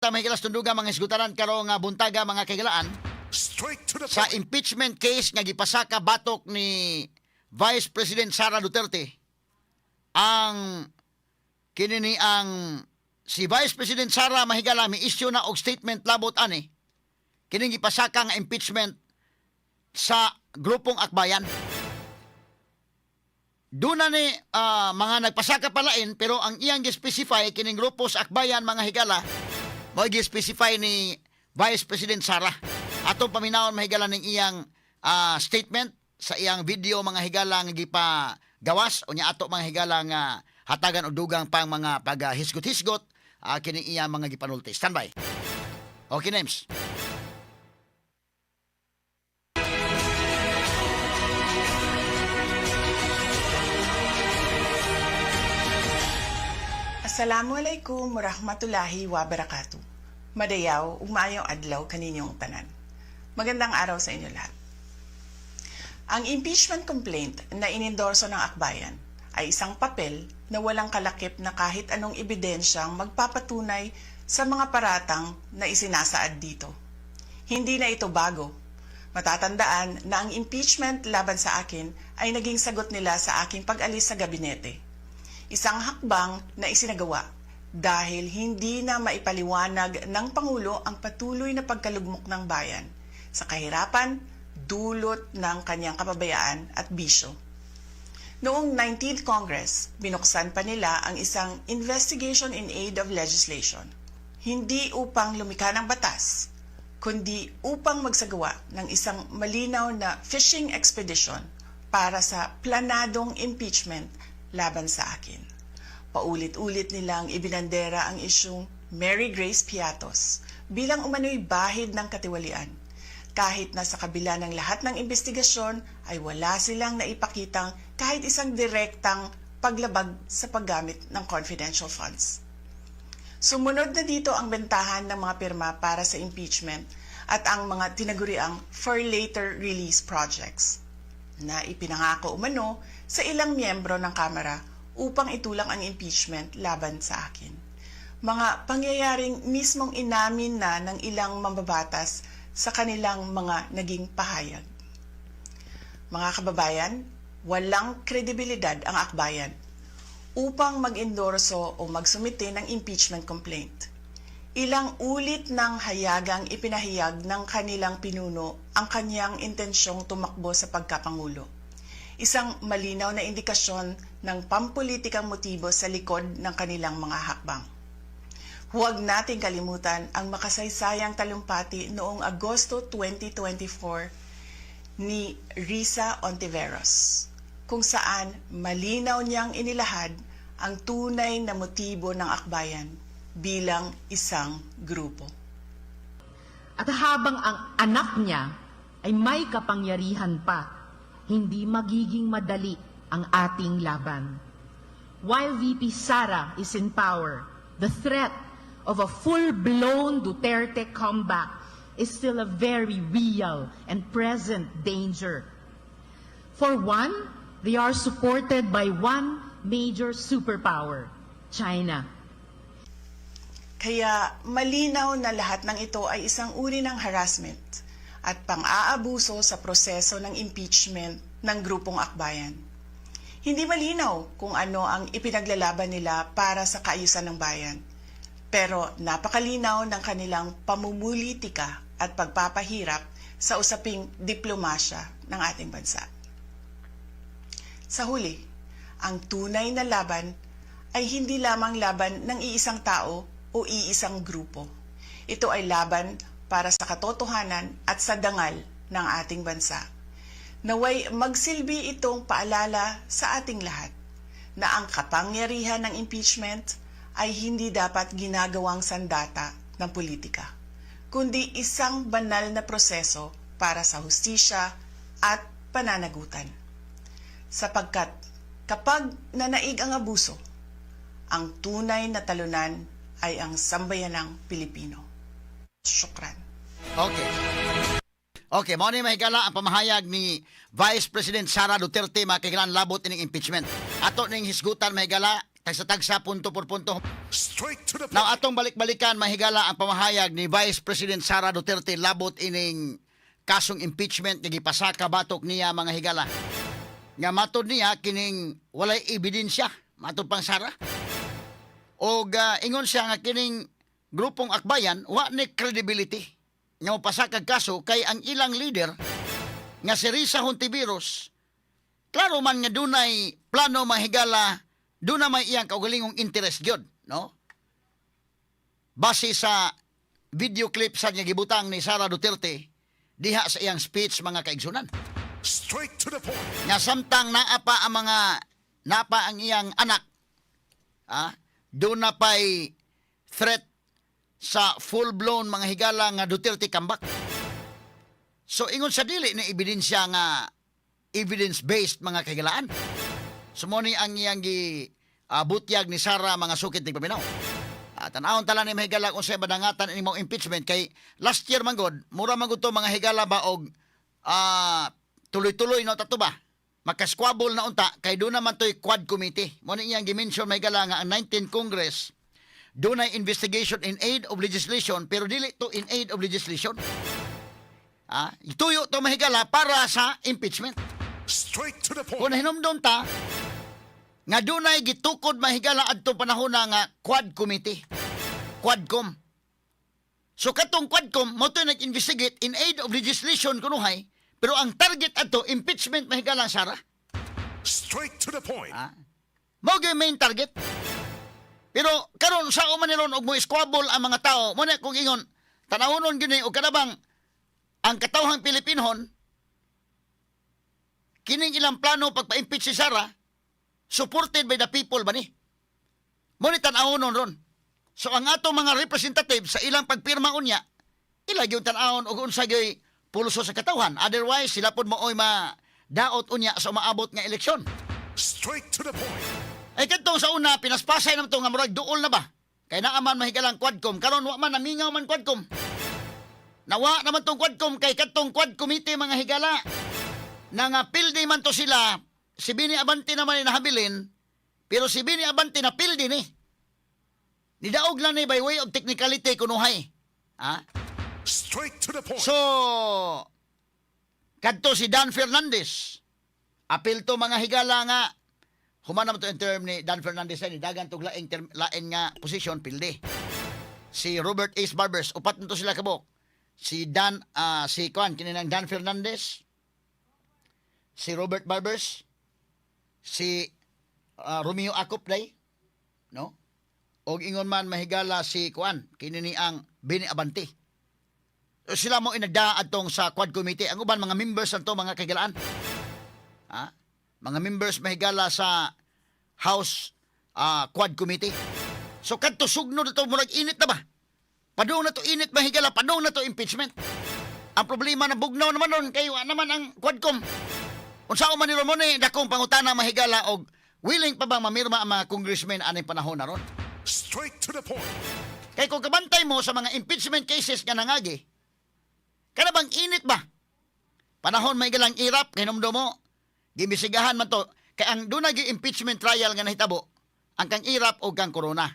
May gilas tunduga mga hisgutaran karong nga buntaga, mga kahigalaan, Straight to the sa point. Impeachment case nga gipasaka batok ni Vice President Sara Duterte. Ang kini ni ang si Vice President Sara, mahigala, mi issue na og statement labot ani kining gipasaka nga impeachment sa grupong Akbayan. Doon na ni mga nagpasaka palain, pero ang iyang gi-specify kining grupo sa Akbayan, mga higala, mao gi-specify ni Vice President Sara. Atong paminawon, mahigala, ning iyang statement sa iyang video, mga higala, nga gipagawas. Unya ato, mga higala, nga hatagan og dugang pang mga paghisgot-hisgot kining iyang mga gipanulti. Standby. Okay, names. Assalamualaikum warahmatullahi wabarakatuh. Madayaw ug maayong adlaw kaninyong tanan. Magandang araw sa inyo lahat. Ang impeachment complaint na inendorso ng Akbayan ay isang papel na walang kalakip na kahit anong ebidensyang magpapatunay sa mga paratang na isinasaad dito. Hindi na ito bago. Matatandaan na ang impeachment laban sa akin ay naging sagot nila sa aking pag-alis sa gabinete. Isang hakbang na isinagawa dahil hindi na maipaliwanag ng Pangulo ang patuloy na pagkalugmok ng bayan sa kahirapan dulot ng kanyang kapabayaan at bisyo. Noong 19th Congress, binuksan pa nila ang isang investigation in aid of legislation. Hindi upang lumikha ng batas, kundi upang magsagawa ng isang malinaw na fishing expedition para sa planadong impeachment laban sa akin. Paulit-ulit nilang ibinandera ang isyung Mary Grace Piatos bilang umano'y bahid ng katiwalian. Kahit na sa kabila ng lahat ng investigasyon ay wala silang naipakitang kahit isang direktang paglabag sa paggamit ng confidential funds. Sumunod na dito ang bentahan ng mga pirma para sa impeachment at ang mga tinaguriang for later release projects na ipinangako umano sa ilang miyembro ng Kamara upang itulak ang impeachment laban sa akin. Mga pangyayaring mismong inamin na ng ilang mambabatas sa kanilang mga naging pahayag. Mga kababayan, walang kredibilidad ang Akbayan upang mag-endorso o magsumite ng impeachment complaint. Ilang ulit ng hayagang ipinahayag ng kanilang pinuno ang kanyang intensyong tumakbo sa pagkapangulo. Isang malinaw na indikasyon ng pampulitikang motibo sa likod ng kanilang mga hakbang. Huwag nating kalimutan ang makasaysayang talumpati noong Agosto 2024 ni Risa Ontiveros, kung saan malinaw niyang inilahad ang tunay na motibo ng Akbayan bilang isang grupo. At habang ang anak niya ay may kapangyarihan pa, hindi magiging madali ang ating laban. While VP Sara is in power, the threat of a full-blown Duterte comeback is still a very real and present danger. For one, they are supported by one major superpower, China. Kaya malinaw na lahat ng ito ay isang uri ng harassment at pang-aabuso sa proseso ng impeachment ng grupong Akbayan. Hindi malinaw kung ano ang ipinaglalaban nila para sa kaayusan ng bayan. Pero napakalinaw ng kanilang pamumulitika at pagpapahirap sa usaping diplomasya ng ating bansa. Sa huli, ang tunay na laban ay hindi lamang laban ng iisang tao o iisang grupo. Ito ay laban para sa katotohanan at sa dangal ng ating bansa. Naway magsilbi itong paalala sa ating lahat na ang kapangyarihan ng impeachment ay hindi dapat ginagawang sandata ng politika, kundi isang banal na proseso para sa hustisya at pananagutan. Sapagkat kapag nanaig ang abuso, ang tunay na talunan ay ang sambayanang Pilipino. Shukran. Okay. Okay, mao ni, mahigala, ang pamahayag ni Vice President Sara Duterte, mga kahigalaan, labot ining impeachment. Ato ning hisgutan, mahigala, Tagsa-tagsa, punto por punto. Straight to the point. Now, atong balik-balikan, mahigala, ang pamahayag ni Vice President Sara Duterte labot ining kasong impeachment nga gipasaka batok niya, mga higala. Nga matod niya kining walay ebidensya matod pang Sara. Og ingon siya nga kining grupong Akbayan wa ni credibility nga mopasakag kaso kay ang ilang leader nga si Risa Hontiveros, klaro man nga dunay plano, mahigala, duna may iyang kaugalingong interest gyud, no, base sa video clip sa niya gibutang ni Sara Duterte diha sa iyang speech, mga kaigsunan. Straight to the point. Nga samtang naa pa ang mga napa ang iyang anak, doon na pa'y threat sa full-blown, mga higala, nga Duterte comeback. So ingon sa dili ni ebidensya nga evidence-based, mga kahigalaan. So mo ni ang iyang gi butyag ni Sara, mga sukit ni paminaw. Tanawon tala ni, mahigala, kung sa badangatan ini mo impeachment kay last year man gud, mura man gud to, mga higala ba, og tuloy-tuloy no tato ba, makasquabble na unta kay doon naman to'y quad committee. Mo ni iyang gi-mention, mahigala, nga ang 19 Congress dunay investigation in aid of legislation, pero dili to in aid of legislation. Ituyo to, mahigala, para sa impeachment. Straight to the Kung point. nahinumdum ta nga dunay gitukod, mahigala, adto panahon na nga quad committee. Quadcom. So katong Quadcom mo to nag-investigate in aid of legislation kunuhay, pero ang target adto impeachment, mahigala, Sara. Straight to the point. Mao gyud main target. Pero karon sa man ni ron og mo squabble ang mga tao, mo na kung ingon tanawonon gyud ni og kanabang ang katawhang Pilipinhon kining ilang plano pagpa-impeach si Sara, supported by the people ba ni? Mo ni tan-awonon ron. So ang atong mga representative sa ilang pagpirma unya, ila gyud tan-awon og unsa gyud pulso sa katawhan. Otherwise sila pod mooy ma daot unya sa umaabot nga eleksyon. Straight to the point. Ay kadtong sa una pinaspasay naman to nga murag duol na ba? Kay naa man, mahigalang, Quadcom karon wa man, namingaw man Quadcom. Nawa naman tong Quadcom kay kadtong Quad Committee, mga higala, na nga pildi man to sila, si Bini Abante naman ay nahabilin, pero si Bini Abante na pildi ni. Nidaog lang ni by way of technicality kunuhay. Ha? Straight to the point. So, kadto si Dan Fernandez, apil to, mga higala, nga, human naman to in term ni Dan Fernandez ay ni dagan tog laing term, lain nga position, pildi. Si Robert Ace Barbers, upat na to sila kabok. Si Dan, si Kwan, kini nang Dan Fernandez, si Robert Barbers, si Romeo Acop day, no? Og ingon man, mahigala, si Kwan, kini ni ang Bini Abante. Sila mo inagda adtong sa Quad Committee. Ang uban mga members ato, mga kahigalaan. Ha? Mga members, mahigala, sa House Quad Committee. So kadto sugnod to murag init na ba? Padung na to init, mahigala, padung na to impeachment. Ang problema na bugnaw naman ron kay wa naman ang Quadcom. Unsa man ni Ramon dakong pangutana, mahigala, og willing pa bang mamirma ang mga congressmen aning panahon na ron? Straight to the point. Kay kung kabantay mo sa mga impeachment cases nga nangagi, kana bang init ba? Panahon may galang Erap, kay mo, gibisigahan man to, kay ang doon impeachment trial nga nahitabo, ang kang Erap o kang Corona.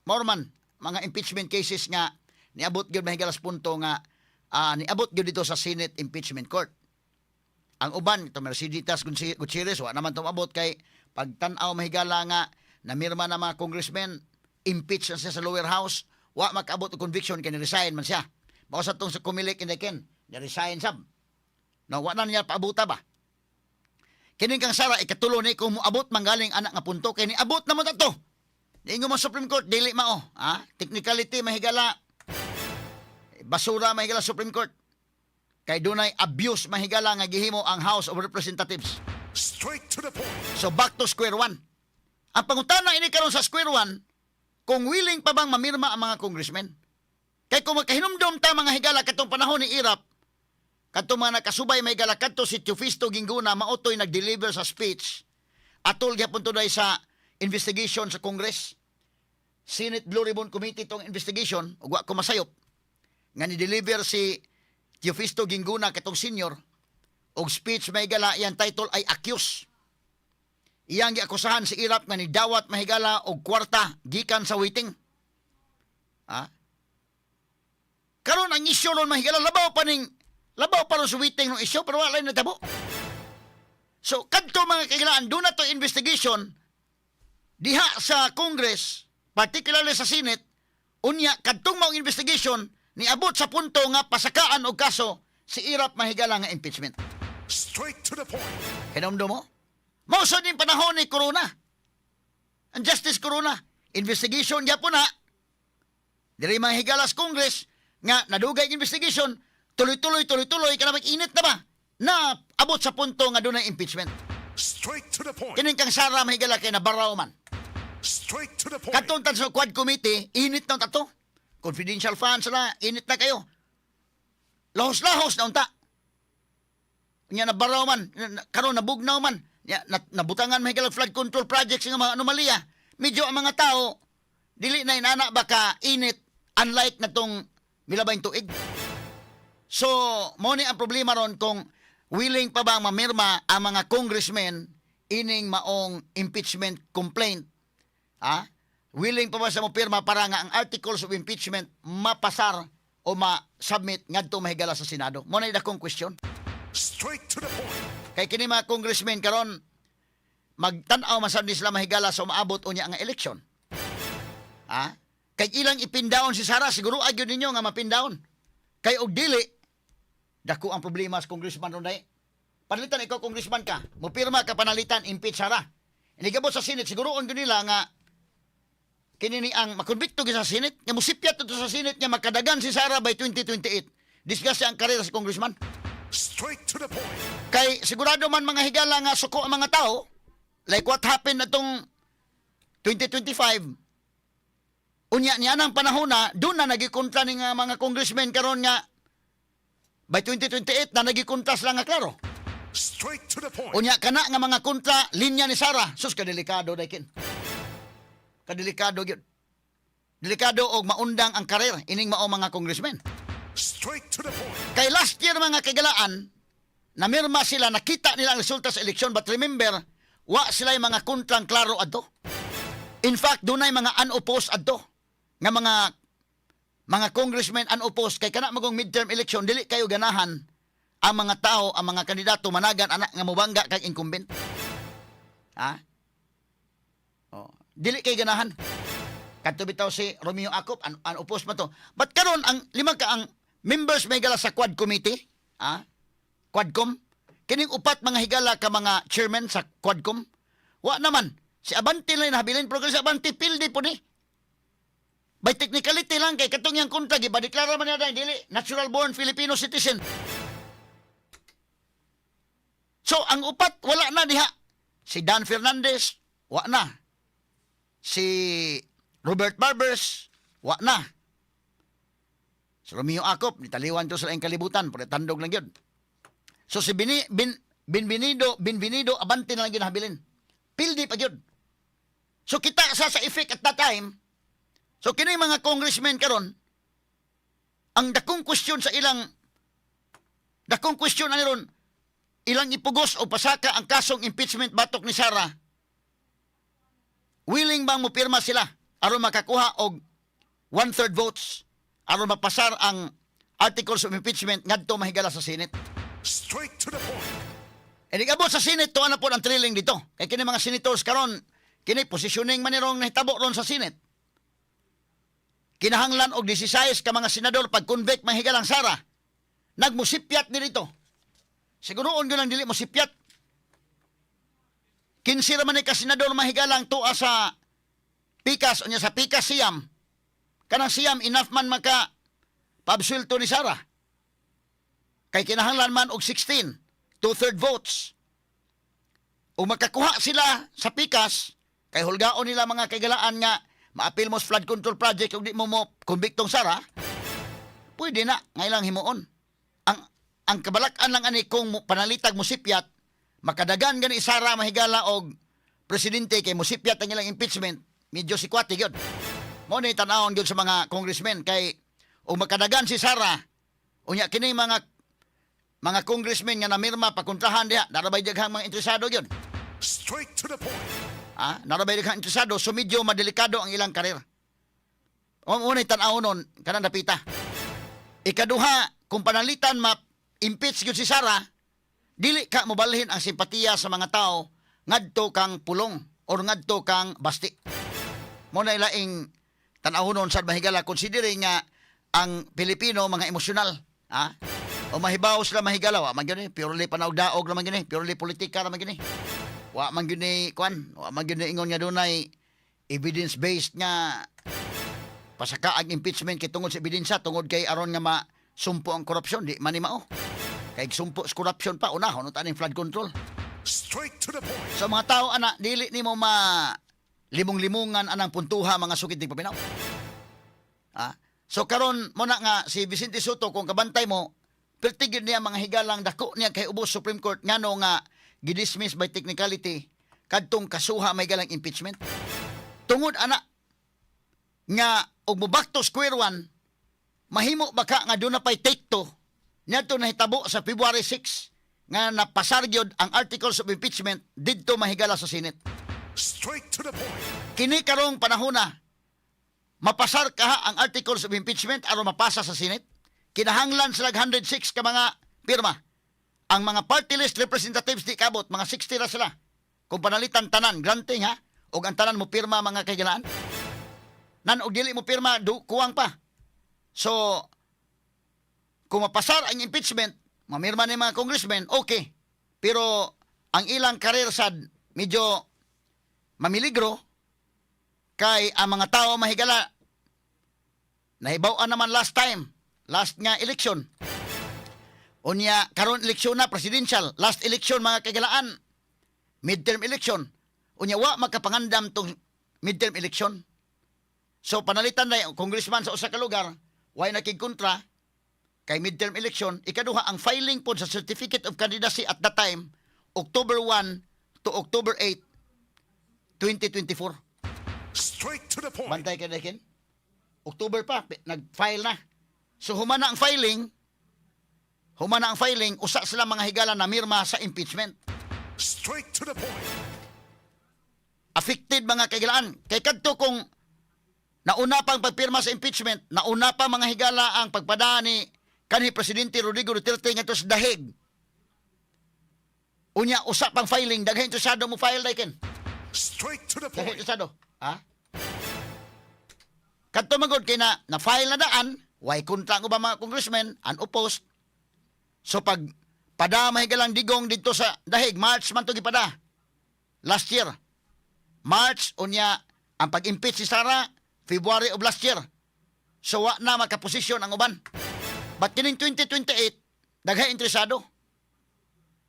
Morman, mga impeachment cases nga niabot gyud, mahigalas, punto nga niabot gyud dito sa Senate Impeachment Court. Ang uban, ito Mercedes Gutierrez, wa naman tumabot kay pagtan-aw, mahigala, nga namirma na mga congressmen, impeach na siya sa lower house, wa makaabot og conviction kay ni-resign man siya. Mao sa tong sa Comelec in ni-resign sab. No, wa na niya paabuta ba? Kining kang Sara ikatulo ni kung moabot manggaling anak nga punto kay niabot na mo to. Niingon mo Supreme Court dili mao, ha? Technicality, mahigala. Basura, mahigala, Supreme Court. Kay dunay abuse, mahigala, nga gihimo ang House of Representatives. Straight to the point. So back to square one. Ang pangutana ini karon sa square one, kung willing pa bang mamirma ang mga congressmen. Kay kung makahinumdom ta, mga higala, katong panahon ni Erap, katong mga nakasubay, may higala, kadto si Teofisto Guingona maotoy nag-deliver sa speech atol gyapon to sa investigation sa Congress. Senate Blue Ribbon Committee tong investigation ug wa ko masayop nga ni-deliver si Teofisto Guingona katong senior og speech, may gala, iyang title ay "Accused". Iyang giakusahan si Erap nga nidawat, mahigala, og kwarta gikan sa jueteng. Ha? Karon ang isyu ron, mahigala, labaw pa ron sa jueteng ng isyu pero wala natabo. So kadto, mga kahigalaan, duna to investigation diha sa Congress, particularly sa Senate. Unya kadtong maong investigation niabot sa punto nga pasakaan og kaso si Erap, mahigala, nga impeachment. Straight to the point. Hinumdum mo? Mao sad ning panahon ni Corona. Ang Justice Corona. Investigation gyapon na. Diri, mga higala, sa Congress nga nadugay ang investigation, tuloy-tuloy, tuloy-tuloy, kana init na ba? Na abot sa punto nga dunay impeachment. Straight to the point. Kining kang Sara, mahigala, kay nabaraw man. Straight to the point. Katong tan sa Quad Committee, init na tato. Confidential funds na, init na kayo. Lahos-lahos na unta. Nya nabaraw man, karon nabugnaw man. Nya nabutangan, mahigala, flood control projects nga mga anomalya. Medyo ang mga tao dili na inana ba ka init unlike na tong milabayng tuig. So, mo ni ang problema ron kung willing pa ba mamirma ang mga congressmen ining maong impeachment complaint. Ha? Willing pa ba sa mo pirma para nga ang articles of impeachment mapasar o ma-submit ngadto, mahigala, sa Senado? Mo na dakong question. Straight to the point. Kay kini mga congressmen karon magtan-aw man sad ni sila, mahigala, sa umaabot unya nga eleksyon. Ha? Kay ilang ipindaon si Sara, siguro gyud ninyo nga mapindaon. Kay og dili, dako ang problema sa congressman ron dai. Panalitan ikaw congressman ka, mopirma ka panalitan impeach Sara. Inigabot sa Senate, siguro gyud nila nga kini ni ang makonbikto gyud sa Senate, nga mosipyat to sa Senate nga makadagan si Sara by 2028. Disgrasya ang karera sa congressman. Straight to the point. Kay sigurado man, mga higala, nga suko ang mga tao, like what happened atong 2025. Unya niya nang panahon na doon na nagikontra ni nga mga congressmen karon nga by 2028 na nagikontra sila nga klaro. Straight to the point. Unya kana nga mga kontra linya ni Sara. Sus, kadelikado daykin. Kadelikado gyud. Delikado og maundang ang karir ining mao mga congressmen. Straight to the point. Kay last year, mga kagalaan, namirma sila, nakita nila ang resulta sa eleksyon, but remember, wa sila yung mga kontrang klaro adto. In fact, dunay mga unopposed adto nga mga congressmen unopposed kay kana magong midterm election dili kayo ganahan ang mga tao, ang mga kandidato managan anak nga mobangga kag incumbent. Ha? Oh, dili kay ganahan. Kadto bitaw si Romeo Acop, unopposed man to. But karon ang lima ka ang members may gala sa Quad Committee, ah? Quadcom. Kining upat, mga higala, ka mga chairman sa Quadcom. Wa naman si Abante lang nahabilin pero si Abante pildi po ni. By technicality lang kay katong yang kontra giba deklara man niya dili natural born Filipino citizen. So ang upat wala na diha. Si Dan Fernandez wa na. Si Robert Barbers wa na. Si Romeo Acop nitaliwan to sa laing kalibutan pero tandog lang yun. So si Bini, Bin, Bienvenido Abante na lang yun habilin. Pildi pa yun. So kita sa effect at that time. So kini mga congressmen karon, ang dakong question sa ilang dakong question ani ron, ilang ipugos o pasaka ang kasong impeachment batok ni Sara. Willing bang mopirma sila aron makakuha og one-third votes aron mapasar ang articles of impeachment ngadto, mahigala, sa Senate? Straight to the point. E abot sa Senate, tuwa na po ang thrilling dito. Kay kini mga senators karon, kini positioning man ni rong nahitabo ron sa Senate. Kinahanglan og 16 ka mga senador pag convict, mahigalang, Sara. Nagmusipyat ni dito. Siguroon gyud lang dili mo sipyat. 15 ra man ni ka senador, mahigalang, tuwa sa pikas, unya sa pikas siyam. Kanang siyam enough man maka paabsuelto ni Sara. Kay kinahanglan man og 16, two-third votes. O makakuha sila sa pikas, kay hulgaon nila, mga kaigalaan, nga maapil mo sa flood control project kung di mo mo konbiktong Sara, pwede na nga ilang himuon. Ang kabalakan lang ani kung panalitag mo sipyat, makadagan gani Sara, mahigala, og presidente kay mosipyat ang ilang impeachment, medyo sikwati gyud. Mo ni tan-awon gyud sa mga congressmen kay og makadagan si Sara, unya kini mga congressmen nga namirma pakontrahan diha, narabay daghang mga interesado gyud. Straight to the point. Ah, naa ra bay daghang interesado, so medyo madelikado ang ilang karir. O unay tan-aw nun, kanang dapita. Ikaduha, kung panalitan ma-impeach gyud si Sara, dili ka mobalhin ang simpatiya sa mga tao ngadto kang Pulong or ngadto kang Basti. Mao na ilaing tan-awon sad, mahigala, considering nga ang Pilipino mga emosyonal, ha? O mahibaw sila, mahigala, wa man gyud ni purely panaugdaog ra man gyud ni, purely politika ra man gyud ni. Wa man gyud ni kuan, wa man gyud ni ingon nga dunay evidence based nga pasaka ang impeachment kay tungod sa ebidensya, tungod kay aron nga masumpo ang korupsyon. Di man ni mao. Kay sumpo sa korupsyon pa unahon unta ning flood control. Straight to the point. So mga tao ana, dili nimo ma limong-limongan anang puntuha, mga sukit tigpaminaw. Ah, so karon mo na nga si Vicente Sotto, kung kabantay mo, perti gyud niya, mga higalang, dako niya kay ubos Supreme Court ngano nga gidismiss by technicality kadtong kasuha may galang impeachment. Tungod ana nga og mo back to square one, mahimo baka nga doon na pay take two niadto nahitabo sa February 6 nga napasar gyud ang articles of impeachment didto, mahigala, sa Senate. Straight to the point. Kini karong panahona, mapasar kaha ang articles of impeachment aron mapasa sa Senate, kinahanglan sila 106 ka mga pirma. Ang mga party list representatives di kabot, mga 60 ra sila. Kung panalitan tanan, granting ha, og ang tanan mo pirma, mga kaigalaan. Nan og dili mo pirma, du, kuwang pa. So, kung mapasar ang impeachment, mamirma ni mga congressmen, okay. Pero ang ilang karir sad medyo mamiligro kay ang mga tao, mahigala, nahibaw naman last time, last nga election. Unya karon eleksyon na presidential, last election, mga kagalaan, midterm election. Unya wa makapangandam tong midterm election. So panalitan na yung congressman sa usa ka lugar, way nakigkontra kay midterm election. Ikaduha, ang filing po sa certificate of candidacy at that time, October 1 to October 8, 2024. Straight to the point. Bantay ka, Dekin. October pa, nag-file na. So humana ang filing, humana ang filing, usa sila, mga higala, na mirma sa impeachment. Straight to the point. Affected, mga kahigalaan. Kay kadto kung nauna pang pagpirma sa impeachment, nauna pa, mga higala, ang pagpada ni kanhi Presidente Rodrigo Duterte ngadto sa Dahig. Unya usa pang filing, daghan interesado mo file, Dekin. Straight to the Daghan point. interesado. Ha? Kadto magod kay na na file na daan, way kontra ko ba mga congressmen, unopposed. So pag pada, mahigalang, Digong dito sa Dahig, March man to gipada. Last year. March, unya ang pag-impeach si Sara February of last year. So wa na makaposisyon ang uban. But kining 2028, daghay interesado.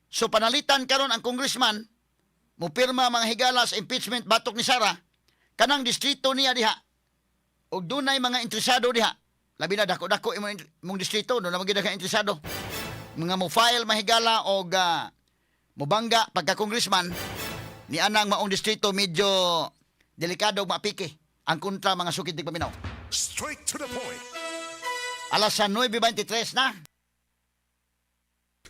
So panalitan karon ang congressman mupirma, mga higala, sa impeachment batok ni Sara, kanang distrito niya diha og dunay mga interesado diha, labi na dako-dako imong imong distrito, doon na magyud ka interesado mga mo file, mahigala, og mobangga pagka congressman ni anang maong distrito, medyo delikado og maapike ang kontra, mga sukid tigpaminaw. Straight to the point. Alas sa 9:23 na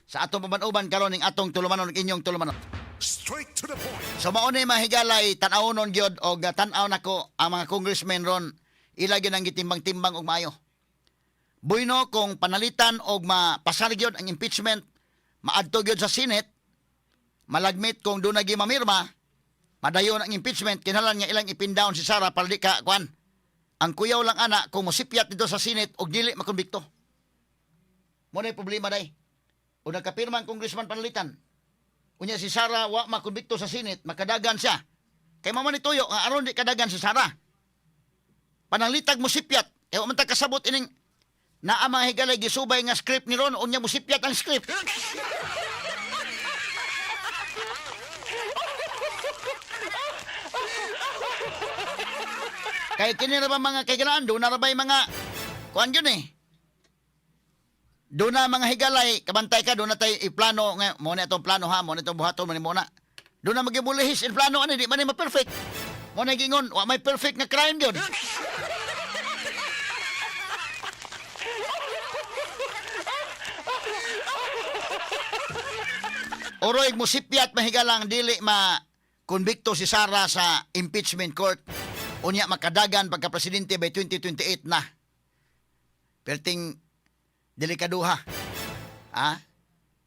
sa atong paman-uban karon ning atong tulumanon, inyong tulumanon. Straight to the point. So mao ni, mahigalay, tan-awnon gyud og tan-aw nako ang mga congressmen ron, ila gyud ang gitimbang-timbang og maayo. Bueno, kung panalitan og mapasar gyud ang impeachment, maadto gyud sa Senate, malagmit kung doon nagi mamirma, madayon ang impeachment, kinahanglan nga ilang ipin down si Sara para di ka kuan. Ang kuyaw lang ana kung mosipyat dito sa Senate og dili makonbikto. Mo na problema day. O nagkapirma ang congressman panalitan. Unya si Sara wa makonbikto sa Senate, makadagan siya. Kay mama ni tuyo nga aron di kadagan si Sara. Panalitag mo sipyat, eh wa man ta kasabot ining naa, mga higalay, gisubay nga script ni Ron, unya mo sipyat ang script. Kay kini ra ba, mga kaigalaan, doon na ra ba'y mga kuan yun eh. Doon na, mga higalay, kabantay ka, doon na tayo iplano, nga, mo na itong plano ha, mo na itong buhaton, mo na mo na. Doon na magibulihis in plano, ano, di man ni ma-perfect. Mo na gingon, wa may perfect nga crime yun. Oroy musipyat, mahigalang, dili ma Konbikto si Sara sa impeachment court, unya makadagan pagka presidente by 2028 na. Perting delikaduha. Ha?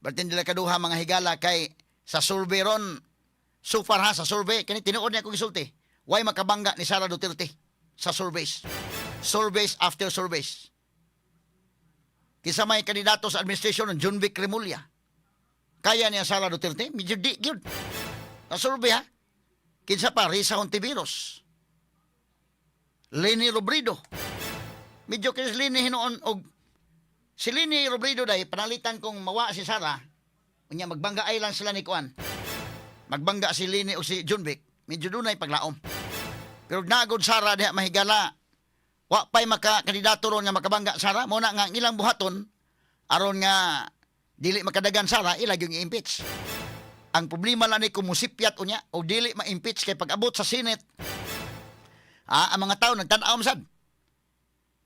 Perting delikaduha, mga higala, kay sa survey ron, so far ha, sa survey, kani tinuod niya akong gisulti. Why makabangga ni Sara Duterte sa surveys? Surveys after surveys. Kinsa may kandidato sa administrasyon ng Jonvic Remulla. Kaya niya Sara Duterte? Medyo di gyud. Sa survey ha? Kinsa pa? Risa Hontiveros. Leni Robredo. Medyo kay Leni hinuon og si Leni Robredo day panalitan kung mawa si Sara unya magbangga ay lang sila ni Kuan. Magbangga si Leni o si Jonvic, medyo dunay paglaom. Pero nagod Sara diha, mahigala, wa pay maka kandidato ron nga makabangga Sara. Mo na nga ang ilang buhaton aron nga dili makadagan Sara, ila yung i-impeach. Ang problema lang ni kung musipyat unya o dili ma-impeach kay pag-abot sa Senate, ah, ang mga tao nagtan-aw sad.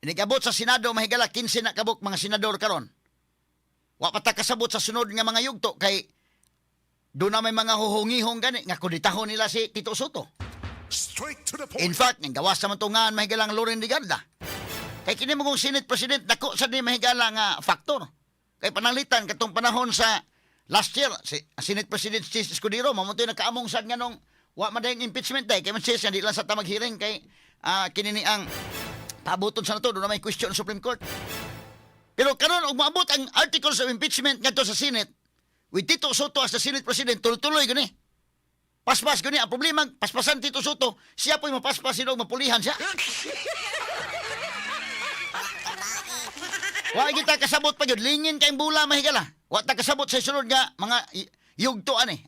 Inigabot sa Senado, mahigala, 15 na kabuk mga senador karon. Wa pa ta kasabot sa sunod nga mga yugto kay doon na may mga huhungihong gani nga kuditahon nila si Tito Sotto. Straight to the point. In fact, ning gawas naman tungan, mahigalang Loren Legarda. Kay kini mo kong Senate President dako sa di, mahigala, nga factor. Kay pananglitan katong panahon sa last year si Senate President Chiz Escudero mao to'y nakaamong sad nganong wa man dayong impeachment day kay man siya di lang sa ta mag-hearing kay kini ni ang paabuton sa nato doon na may question sa Supreme Court. Pero karon og moabot ang articles of impeachment ngadto sa Senate with Tito Sotto as the Senate President, tuloy-tuloy gani. Paspas gani ang problema, paspasan Tito Sotto, siya po'y mapaspas sila og mapulihan siya. Wa kita kasabot pa gyud, lingin kay bula, mahigala. Wa ta kasabot sa sunod nga mga yugto ani.